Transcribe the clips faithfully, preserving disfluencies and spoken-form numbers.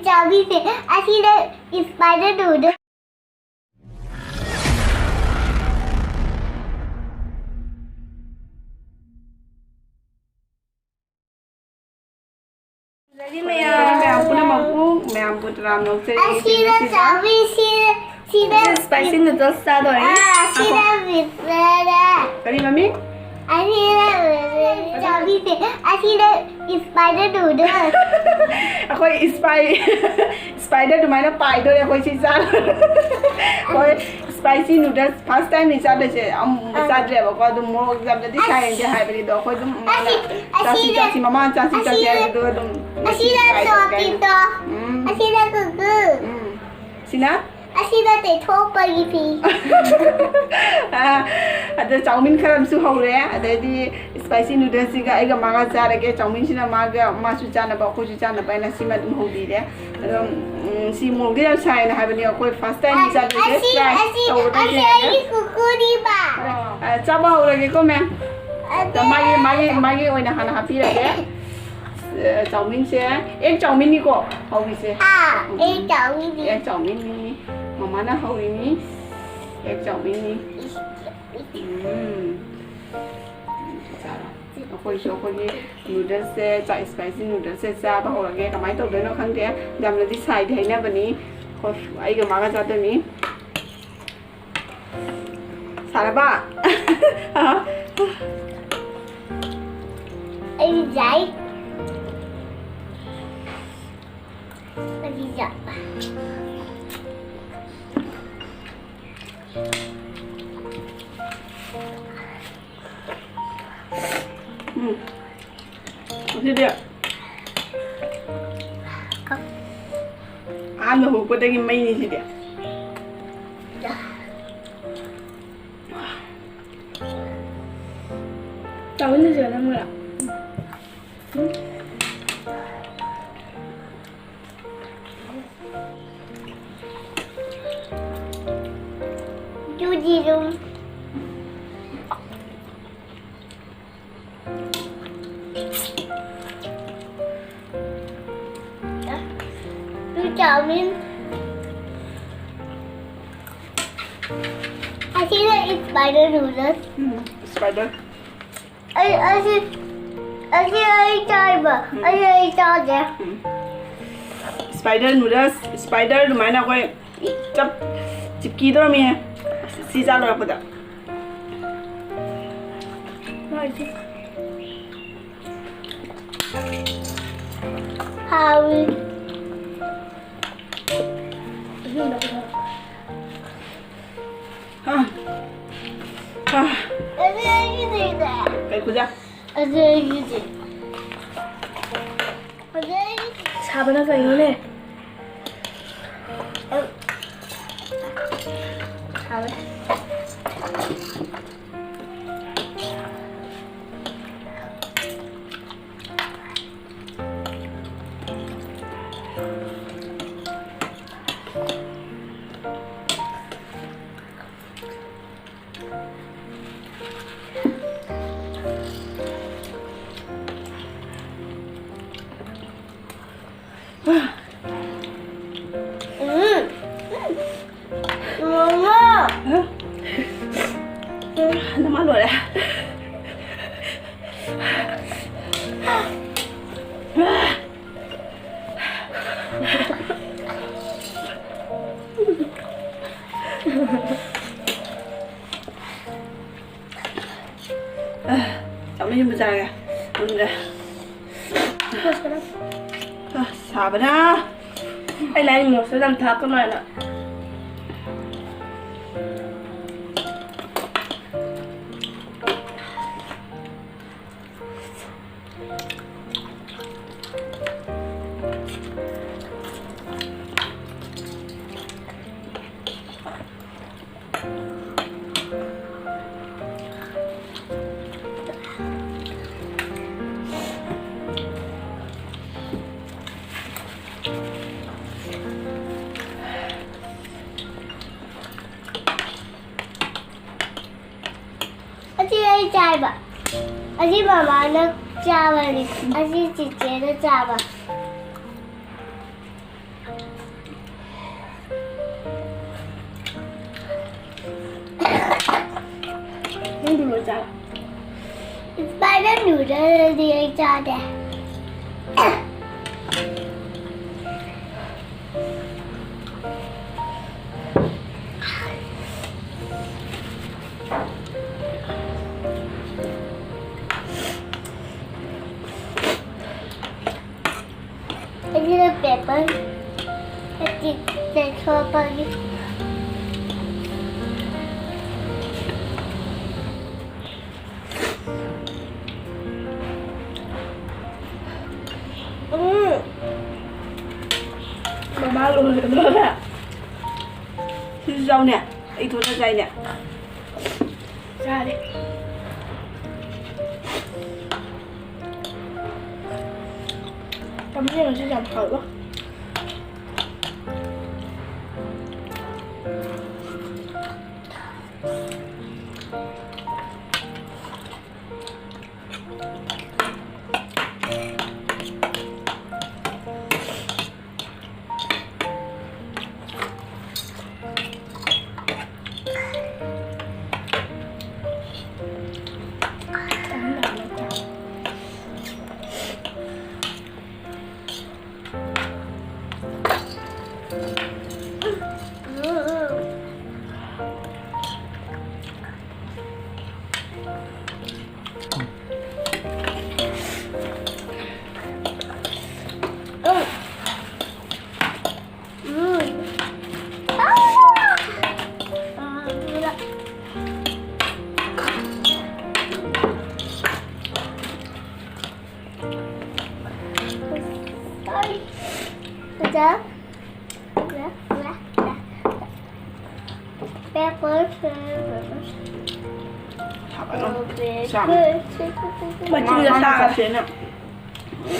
ꯆꯥꯕꯤꯁꯦ꯫ ꯑꯁꯤꯗ spider ꯗꯨꯗ꯫ ꯑꯗꯒꯤ ꯃꯌꯥꯝ, ꯃꯌꯥꯝ ꯄꯨꯝꯅꯃꯛꯄꯨ, ꯃꯌꯥꯝꯕꯨ ꯇꯔꯥꯝꯅ ꯑꯣꯛꯆꯔꯤ꯫ ꯑꯁꯤꯗ ꯁꯤꯗ ꯆꯥꯕꯤ, ꯁꯤꯗ, ꯁꯤꯗ spicy noodles ꯆꯥꯗꯣꯔꯦ꯫ ꯑꯥ, ꯁꯤꯗ ꯉꯥꯏꯈꯣ꯫ ꯀꯔꯤ ꯃꯃꯤꯡ? ꯑꯁꯤꯗ ꯆꯥꯕꯤꯁꯦ꯫ ꯑꯁꯤꯗ spider ꯗꯨꯗ꯫ ꯑꯩꯈꯣꯏ spy-, spider ꯑꯗꯨꯃꯥꯏꯅ ꯄꯥꯏꯗꯣꯔꯦ ꯑꯩꯈꯣꯏ ꯁꯤ ꯆꯥ-, ꯍꯣꯏ, spicy noodles first time ꯅꯤ ꯆꯥꯗꯣꯏꯁꯦ꯫ ꯑꯃꯨꯛ ꯑꯥ꯫ ꯆꯥꯗ꯭ꯔꯦꯕꯀꯣ꯫ ꯑꯗꯨꯝ ꯃꯣꯔꯣꯛ ꯌꯥꯝꯅꯗꯤ ꯑꯁ꯫ ꯁꯥꯏꯌꯦꯗꯤ ꯍꯥꯏꯕꯅꯤ, ꯑꯗꯣ ꯑꯩꯈꯣꯏ ꯑꯗꯨꯝ ꯃꯥꯅ ꯑꯁꯤ, ꯆꯥꯁꯤ, ꯑꯁꯤꯗ, ꯆꯥꯁꯤ, ꯃꯃꯥ ꯆꯥꯁꯤ, ꯆꯥꯁꯤ ꯑꯁꯤꯗ, ꯍꯥꯏꯕꯗꯨꯒ ꯑꯗꯨꯝ ꯉꯁꯤ ꯑꯁꯤꯗ try ꯇꯧꯒꯦ ꯍꯥꯏꯅ꯫ ꯇꯣꯄꯤꯗꯣ꯫ ꯎꯝ꯫ ꯑꯁꯤꯗ ꯀꯨꯀꯨ꯫ ꯎꯝ꯫ ꯁꯤꯅ? ꯑꯁꯤꯗ ꯇꯩꯊꯣꯛꯄꯒꯤ ꯐꯤ꯫ ꯑꯥ, ꯑꯗ ꯆꯧꯃꯤꯟ ꯈꯔ ꯑꯃꯁꯨ ꯍꯧꯔꯦ꯫ ꯑꯗꯩꯗꯤ spicy noodles ꯁꯤꯒ ꯑꯩꯒ ꯃꯥꯒ ꯆꯥꯔꯒꯦ꯫ ꯆꯧꯃꯤꯟꯁꯤꯅ ꯃꯥꯒ, ꯃꯥꯁꯨ ꯆꯥꯅꯕ, ꯑꯩꯈꯣꯏꯁꯨ ꯆꯥꯅꯕ ꯍꯥꯏꯅ ꯁꯤꯃ ꯑꯗꯨꯝ ꯍꯧꯕꯤꯔꯦ꯫ ꯑꯗꯨꯝ, ꯎꯝ, ꯁꯤ ꯃꯣꯔꯣꯛꯇꯤ ꯌꯥꯝ ꯁꯥꯏꯅ ꯍꯥꯏꯕꯅꯤ꯫ ꯑꯩꯈꯣꯏ first time ꯗꯤ ꯆꯥꯗꯣꯏꯁꯦ, ꯑꯁꯤ, try ꯑꯁꯤ, ꯇꯧꯔꯗꯣꯏꯅꯦ ꯑꯁꯤ ꯍꯥꯏꯅ꯫ ꯑꯩꯒꯤ ꯀꯨꯀꯨꯅꯤꯕ꯫ ꯑ, ꯆꯥꯕ ꯍꯧꯔꯒꯦꯀꯣ, ꯃꯦꯝ꯫ ꯑꯗꯣ ꯃꯥꯒꯤ, ꯃꯥꯒꯤ, ꯃꯥꯒꯤ ꯑꯣꯏꯅ ꯍꯥꯟꯅ ꯍꯥꯞꯄꯤꯔꯒꯦ꯫ ꯑ, ꯆꯧꯃꯤꯟꯁꯦ, egg ꯆꯧꯃꯤꯟꯅꯤꯀꯣ ꯍꯧꯔꯤꯁꯦ꯫ ꯑꯥ, ꯎꯝ, egg ꯆꯧꯃꯤꯟꯅꯤ꯫ Egg ꯆꯧꯃꯤꯟꯅꯤ꯫ ꯃꯃꯥꯅ ꯍꯧꯔꯤꯅꯤ꯫ Egg ꯆꯧꯃꯤꯟꯅꯤ꯫ ꯎꯝ꯫ ꯆꯥꯔꯣ꯫ ꯑꯩꯈꯣꯏꯁꯨ ꯑꯩꯈꯣꯏꯒꯤ noodles ꯁꯦ, ꯆꯥ-, spicy noodles ꯁꯦ ꯆꯥꯕ ꯍꯧꯔꯒꯦ꯫ ꯀꯃꯥꯏꯅ ꯇꯧꯗꯣꯏꯅꯣ ꯈꯪꯗꯦ꯫ ꯌꯥꯝꯅꯗꯤ ꯁꯥꯏꯗꯤ ꯍꯥꯏꯅꯕꯅꯤ꯫ ꯑꯩꯈꯣꯏ ꯑꯩꯒ ꯃꯥꯒ ꯆꯥꯗꯣꯏꯅꯤ꯫ ꯁꯥꯔꯕ? ꯑꯩꯗꯤ ꯌꯥꯏ꯫ ꯑꯩꯗꯤ ꯌꯥꯏ꯫ ꯎꯝ꯫ ꯑꯁꯤꯗꯤ ꯑꯍꯥꯟꯕ ꯍꯧꯔꯛꯄꯗꯒꯤ ꯃꯩꯅꯤ ꯁꯤꯗꯤ꯫ ꯆꯥꯎꯕ ꯅꯠꯇ꯭ꯔꯣ ꯅꯪꯕꯨꯔꯣ? ꯌꯦꯔꯨꯝ꯫ Chow mein. ꯑꯁꯤꯅ spider noodles. ꯎꯝ, spider. ꯑꯩ, ꯑꯁꯤ, ꯑꯁꯤ ꯑꯩ ꯆꯥꯏꯕ꯫ ꯎꯝ꯫ ꯑꯁꯤ ꯑꯩ ꯆꯥꯗꯦ꯫ ꯎꯝ꯫ Spider noodles, spider ꯑꯗꯨꯃꯥꯏꯅ ꯑꯩꯈꯣꯏ ꯆꯞ ꯆꯤꯞꯀꯤ ꯇꯧꯔꯝꯃꯤꯍꯦ꯫ ꯁꯤ ꯆꯥ ꯂꯣꯏꯔꯛꯄꯗ꯫ ꯍꯥꯎꯋꯤ꯫ ꯑꯥ꯫ ꯑꯥ꯫ ꯑꯗꯨ ꯑꯩꯒꯤꯗꯤꯅꯦ꯫ ꯀꯩ ꯈꯨꯖꯥ? ꯑꯗꯨ ꯑꯩꯒꯤꯗꯤ꯫ ꯑꯗꯨ ꯑꯩꯒꯤꯗꯤ꯫ ꯁꯥꯕꯅ ꯀꯩꯅꯣꯅꯦ? ꯁꯥꯕꯅ꯫ ꯎꯝ꯫ ꯃꯃꯥ꯫ ꯅꯃꯥ ꯂꯣꯏꯔꯦ꯫ ꯆꯥꯛ ꯃꯌꯨꯝꯗ ꯆꯥꯔꯒꯦ꯫ ꯉꯝꯗ꯭ꯔꯦ꯫ ꯑ, ꯁꯥꯕꯅ꯫ ꯑꯩ ꯂꯥꯏ ꯃꯣꯁꯇ ꯌꯥꯝ ꯊꯥꯛꯀꯅꯨ ꯍꯥꯏꯅ꯫ ꯑꯁꯤ ꯑꯩ ꯆꯥꯏꯕ꯫ ꯑꯁꯤ ꯃꯃꯥꯅ ꯆꯥꯕꯅꯤ꯫ ꯑꯁꯤ ꯆꯤꯆꯦꯅ ꯆꯥꯕ꯫ ꯂꯨꯖꯔꯗꯤ ꯑꯩ ꯆꯥꯗꯦ꯫ ꯑꯩꯁꯤꯅ ꯄꯦꯄꯔ ꯇꯦꯛꯊꯣꯛꯄꯒꯤ꯫ ꯎꯝ꯫ ꯃꯃꯥ ꯂꯣꯏꯔꯦ, ꯂꯣꯏꯔꯦ꯫ ꯁꯤꯁꯨ ꯆꯥꯎꯅꯦ꯫ ꯑꯩ ꯊꯣꯛꯅ ꯆꯥꯏꯅꯦ꯫ ꯆꯥꯔꯦ꯫ ꯇꯥꯃꯣ ꯉꯁꯤ ꯌꯥꯝ ꯍꯥꯎꯕ꯫ Pepper, pepper. ꯆꯥꯕ ꯌꯥꯝ ꯆꯥꯕ꯫ ꯃꯆꯤꯟꯗ ꯃꯥꯅ ꯁꯥꯒ꯫ ꯆꯠꯁꯦꯅ,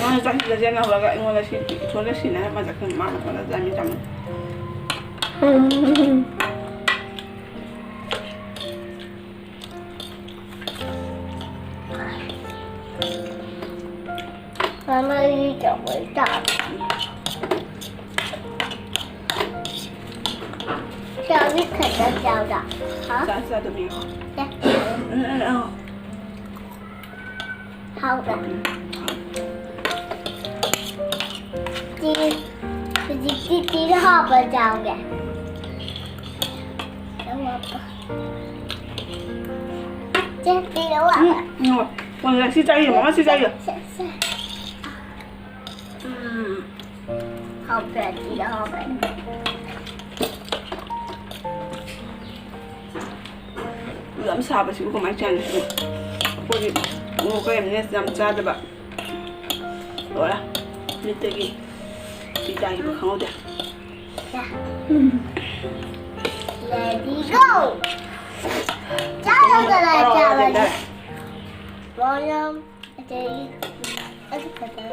ꯃꯥꯅ ꯆꯠꯁꯤꯗ ꯆꯦꯟꯅ ꯍꯧꯔꯒ ꯑꯩꯉꯣꯟꯗ ꯁꯤ, ꯏꯊꯣꯟꯗ ꯁꯤꯟꯅ ꯃꯥ ꯆꯠꯈ꯭ꯔꯦ꯫ ꯃꯥꯅ ꯀꯣꯟꯅ ꯆꯥꯃꯤ ꯆꯥꯃꯤ꯫ ꯎꯝ꯫ ꯃꯃꯥ, ꯑꯩ ꯆꯥꯎꯕ ꯆꯥꯕ꯫ ꯆꯥꯎꯕꯤ ꯈꯛꯇ ꯆꯥꯎꯗ꯫ ꯍꯥ? ꯆꯥ ꯆꯥꯗꯕꯤꯌꯣ꯫ ꯆꯥ꯫ ꯎꯝ, ꯎꯝ, ꯎꯝ꯫ ꯍꯥꯎꯕ꯭ꯔꯥ? ꯆꯦ, ꯍꯧꯖꯤꯛꯇꯤ ꯆꯦꯅ ꯍꯥꯞꯄ ꯆꯥꯎꯒꯦ꯫ ꯅꯪ ꯍꯥꯞꯄ꯫ ꯆꯦ, ꯆꯦꯅ ꯍꯥꯞꯄ꯫ ꯎꯝ, ꯎꯝ꯫ ꯀꯣꯟꯅ ꯁꯤ ꯆꯥꯏꯌꯦ, ꯃꯃꯥ ꯁꯤ ꯆꯥꯏꯌꯦ꯫ ꯁꯦ, ꯁꯦ꯫ ꯎꯝ꯫ ꯍꯥꯎꯕ꯭ꯔꯥ? ꯆꯦꯅ ꯍꯥꯞꯄ꯫ ꯌꯥꯝ ꯁꯥꯕꯁꯤꯕꯨ ꯀꯃꯥꯏꯅ ꯆꯥꯅꯤ? ꯑꯩꯈꯣꯏꯗꯤ ꯃꯣꯔꯣꯛ ꯀꯌꯥꯝꯅ ꯌꯥꯝ ꯆꯥꯗꯕ꯫ ꯂꯣꯏꯔꯦ꯫ ꯃꯤꯠꯇꯒꯤ ꯄꯤ ꯇꯥꯈꯤꯕ ꯈꯪꯍꯧꯗꯦ꯫ Ready, go! ꯆꯥꯔꯣ, ꯆꯥꯔꯣ, ꯆꯥꯔꯣ꯫ ꯆꯥꯔꯣ꯫ ꯑꯗꯒꯤ ꯑꯗꯨ ꯈꯛꯇ꯫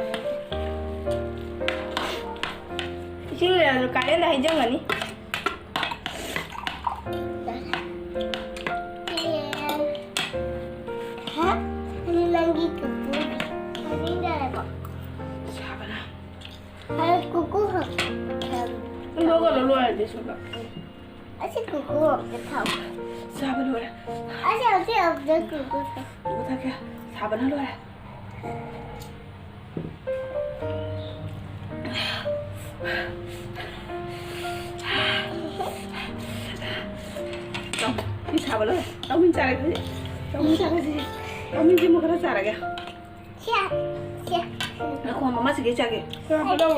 ꯏꯁꯤꯡ ꯂꯩꯔꯁꯨ ꯀꯥꯂꯦꯟꯗ ꯍꯩꯖꯤꯟꯒꯅꯤ꯫ ꯍꯥ? ꯅꯪꯒꯤ ꯀꯨꯀꯨ ꯍꯥꯏꯅꯤꯡꯗꯔꯕꯣ? ꯁꯥꯕꯅ꯫ ꯑꯩ ꯀꯨꯀꯨ ꯍꯥꯞ-, ꯍꯨꯟꯗꯣꯛꯑꯒ ꯂꯣꯏꯔꯗꯤ ꯁꯨꯝꯕ꯫ ꯑꯁꯤ ꯀꯨꯀꯨ ꯑꯝꯇ ꯊꯥꯎ꯫ ꯁꯥꯕ ꯂꯣꯏꯔꯦ꯫ ꯑꯁꯤ, ꯑꯁꯤ ꯑꯝꯇ ꯀꯨꯀꯨ ꯊꯥꯎ꯫ ꯀꯨꯀꯨ ꯊꯛꯀꯦ꯫ ꯁꯥꯕꯅ ꯂꯣꯏꯔꯦ꯫ ꯆꯥꯎ, ꯁꯤ ꯁꯥꯕ ꯂꯣꯏꯔꯦ꯫ ꯆꯥꯎꯃꯤꯟ ꯆꯥꯔꯒꯦ ꯍꯧꯖꯤꯛ꯫ ꯆꯥꯎꯃꯤꯟ ꯆꯥꯔꯒꯦ ꯍꯧꯖꯤꯛ꯫ ꯆꯥꯎꯃꯤꯟꯁꯤ ꯑꯃꯨꯛ ꯈꯔ ꯆꯥꯔꯒꯦ꯫ ꯁꯦ, ꯁꯦ꯫ ꯉꯥꯏꯈꯣ, ꯃꯃꯥ ꯁꯤꯒꯩ ꯆꯥꯒꯦ꯫ ꯁꯦ, ꯍꯥꯏꯔꯛꯑꯣ꯫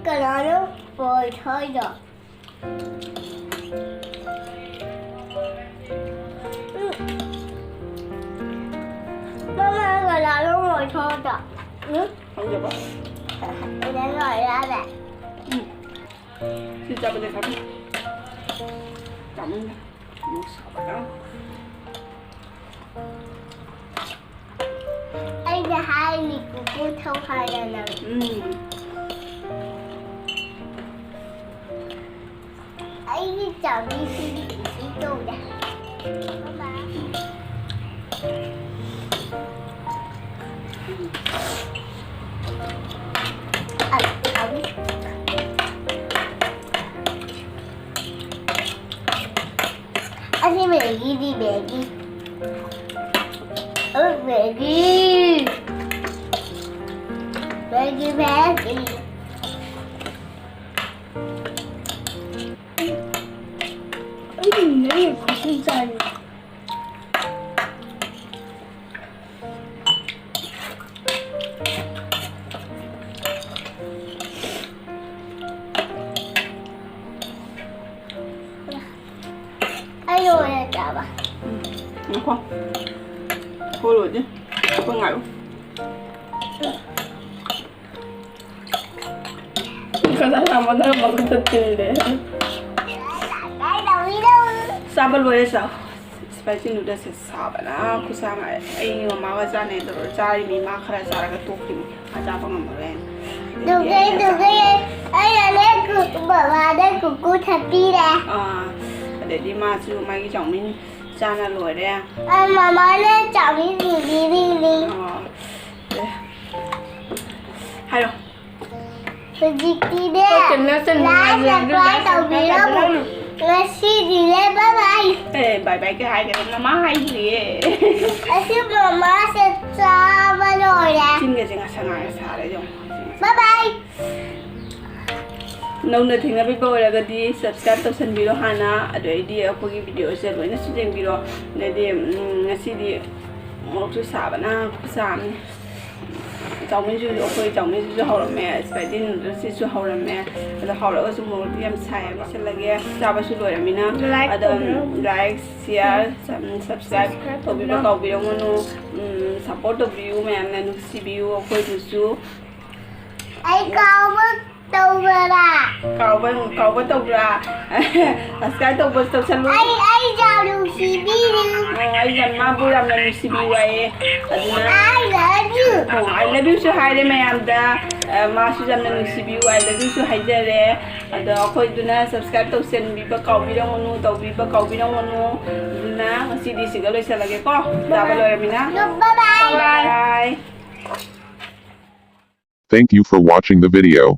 ꯀꯅꯥꯅꯣ ꯄꯣꯏ ꯊꯣꯏꯗꯣ? ꯎꯝ꯫ ꯃꯃꯥ, ꯀꯅꯥꯅꯣ ꯄꯣꯏ ꯊꯣꯏꯗꯣ? ꯎꯝ? ꯈꯪꯗꯦꯕ꯫ ꯑꯩꯅ ꯂꯣꯏꯔꯦ ꯍꯥꯏꯕ꯫ ꯎꯝ꯫ ꯁꯤ ꯆꯥꯕꯗꯤ ꯈꯪꯉꯤ꯫ ꯆꯥꯃꯟꯗ꯫ ꯃꯣꯔꯣꯛ ꯁꯥꯕꯅ꯫ ꯑꯩꯅ ꯍꯥꯏꯅꯤ ꯀꯨꯀꯨ ꯊꯧ ꯍꯥꯏꯅ ꯅꯪ꯫ ꯎꯝ꯫ ꯑꯩꯒꯤ ꯆꯥꯕꯤꯁꯤꯗꯤ ꯀꯩꯁꯨ ꯇꯧꯗꯦ꯫ ꯑ, ꯆꯥꯕꯤ꯫ ꯑꯁꯤ ꯃꯦꯒꯤꯗꯤ ꯃꯦꯒꯤ꯫ ꯑ, ꯃꯦꯒꯤ꯫ ꯃꯦꯒꯤ, ꯃꯦꯒꯤ꯫ ꯑꯩꯗꯤ ꯃꯦꯒꯤ ꯈꯨꯠꯁꯨ ꯆꯥꯏ꯫ ꯑꯩ ꯂꯣꯏꯔꯦ ꯆꯥꯕ꯫ ꯎꯝ, ꯉꯥꯏꯈꯣ꯫ ꯍꯣ, ꯂꯣꯏꯗꯦ꯫ ꯉꯥꯏꯈꯣ, ꯉꯥꯏꯌꯨ꯫ ꯀꯗꯥꯏ ꯃꯥꯡꯍꯜꯂꯝꯃꯒ ꯆꯠꯈ꯭ꯔꯤꯅꯦ? ꯆꯥꯕ ꯂꯣꯏꯔꯦ, ꯆꯥꯎ꯫ Spicy noodles ꯁꯦ ꯁꯥꯕꯅ ꯈꯨꯁꯥ ꯑꯃ꯫ ꯑꯩ ꯃꯃꯥꯒ ꯆꯥꯅꯩ ꯇꯧꯔ ꯆꯥꯔꯤꯃꯤ꯫ ꯃꯥ ꯈꯔ ꯆꯥꯔꯒ ꯇꯣꯛꯈꯤꯕꯅꯤ꯫ ꯃꯥ ꯆꯥꯕ ꯉꯝꯃꯔꯣꯏ ꯍꯥꯏꯅ꯫ ꯑꯗꯨꯒꯤ ꯑꯩꯅ ꯀꯨ-, ꯃꯃꯥꯗ ꯀꯨꯀꯨ ꯊꯛꯄꯤꯔꯦ꯫ ꯑꯥ, ꯑꯗꯩꯗꯤ ꯃꯥꯁꯨ ꯃꯥꯒꯤ ꯆꯥꯎꯃꯤꯟ ꯆꯥꯅ ꯂꯣꯏꯔꯦ꯫ ꯑ, ꯃꯃꯥꯅ ꯆꯥꯎꯃꯤꯟ ꯄꯨꯕꯤꯔꯤꯅꯤ꯫ ꯑꯥ, ꯑꯦ꯫ ꯍꯥꯏꯔꯣ꯫ ꯍꯧꯖꯤꯛꯇꯤꯅꯦ, ꯍꯣꯏ, ꯆꯦꯅꯦꯜꯁꯦ like, ꯅꯨꯡꯉꯥꯏꯕꯅꯦ, ꯑꯗꯨ subscribe like, ꯇꯧꯕꯤꯔꯝꯃꯨ꯫ Subscribe ꯇꯧꯕꯤꯔꯝꯃꯨ꯫ ꯉꯁꯤꯗꯤꯅꯦ, bye bye꯫ ꯑꯦ, bye bye ꯀꯩ ꯍꯥꯏꯒꯦ? ꯃꯃꯥ ꯍꯥꯏꯗ꯭ꯔꯤꯌꯦ꯫ ꯑꯁꯤ ꯃꯃꯥꯁꯦ ꯆꯥꯕ ꯂꯣꯏꯔꯦ꯫ ꯆꯤꯟꯒꯁꯦ ꯉꯁꯪ ꯉꯥꯡꯉ ꯁꯥꯔꯦ ꯌꯦꯡꯉꯣ꯫ Bye bye꯫ ꯅꯧꯅ ꯊꯦꯡꯅꯕꯤꯕ ꯑꯣꯏꯔꯒꯗꯤ subscribe ꯇꯧꯁꯟꯕꯤꯔꯣ ꯍꯥꯟꯅ, ꯑꯗꯨꯗꯩꯗꯤ ꯑꯩꯈꯣꯏꯒꯤ video ꯁꯦ ꯂꯣꯏꯅꯁꯨ ꯌꯦꯡꯕꯤꯔꯣ꯫ ꯑꯗꯩꯗꯤ, ꯎꯝ, ꯉꯁꯤꯗꯤ ꯃꯣꯔꯣꯛꯁꯨ ꯁꯥꯕꯅ ꯈꯨꯠꯁꯥ ꯑꯃꯅꯤ꯫ ꯆꯥꯎꯃꯤꯟꯁꯨ, ꯑꯩꯈꯣꯏ ꯆꯥꯎꯃꯤꯟꯁꯤꯁꯨ ꯍꯧꯔꯝꯃꯦ, spicy noodles ꯁꯤꯁꯨ ꯍꯧꯔꯝꯃꯦ꯫ ꯑꯗꯣ ꯍꯧꯔꯒꯁꯨ ꯃꯣꯔꯣꯛꯇꯤ ꯌꯥꯝ ꯁꯥꯏ꯫ ꯂꯣꯏꯁꯤꯜꯂꯒꯦ꯫ ꯆꯥꯕꯁꯨ ꯂꯣꯏꯔꯃꯤꯅ꯫ Like ꯑꯗꯣ ꯇꯧꯕꯤꯔꯝꯃꯨ꯫ Like, share, sub-, subscribe subscribe ꯇꯧꯕꯤꯕ ꯇꯧꯕꯤꯔꯝꯃꯨ꯫ ꯀꯥꯎꯕꯤꯔꯝꯒꯅꯨ꯫ ꯎꯝ, support ꯇꯧꯕꯤꯌꯨ ꯃꯌꯥꯝꯅ, ꯅꯨꯡꯁꯤꯕꯤꯌꯨ ꯑꯩꯈꯣꯏꯕꯨꯁꯨ꯫ ꯑꯩ ꯀꯥꯎꯕ ꯇꯧꯕ꯭ꯔꯥ? ꯀꯥꯎꯕ, ꯀꯥꯎꯕ ꯇꯧꯕ꯭ꯔꯥ? Subscribe ꯇꯧꯕ ꯇꯧꯁꯜꯂꯨ꯫ ꯑꯩ, ꯑꯩ ꯌꯥꯝ ꯅꯨꯡꯁꯤꯕꯤꯔꯤ꯫ ꯑꯣ, ꯑꯩ ꯌꯥꯝ, ꯃꯥꯕꯨ ꯌꯥꯝꯅ ꯅꯨꯡꯁꯤꯕꯤꯌꯨ ꯍꯥꯏꯌꯦ꯫ ꯑꯗꯨꯅ I love you꯫ ꯑꯣ, I love you ꯁꯨ ꯍꯥꯏꯔꯦ ꯃꯌꯥꯝꯗ꯫ ꯑ, ꯃꯥꯁꯨ ꯌꯥꯝꯅ ꯅꯨꯡꯁꯤꯕꯤꯌꯨ, I love you ꯁꯨ ꯍꯥꯏꯖꯔꯦ꯫ ꯑꯗꯣ ꯑꯩꯈꯣꯏꯗꯨꯅ subscribe ꯇꯧꯁꯟꯕꯤꯕ ꯀꯥꯎꯕꯤꯔꯝꯒꯅꯨ, ꯇꯧꯕꯤꯕ ꯀꯥꯎꯕꯤꯔꯝꯒꯅꯨ꯫ ꯑꯗꯨꯅ ꯉꯁꯤꯗꯤ ꯁꯤꯒ ꯂꯣꯏꯁꯤꯜꯂꯒꯦꯀꯣ꯫ ꯆꯥꯕ ꯂꯣꯏꯔꯃꯤꯅ꯫ Bye bye꯫ Bye bye꯫ Thank you for watching the video.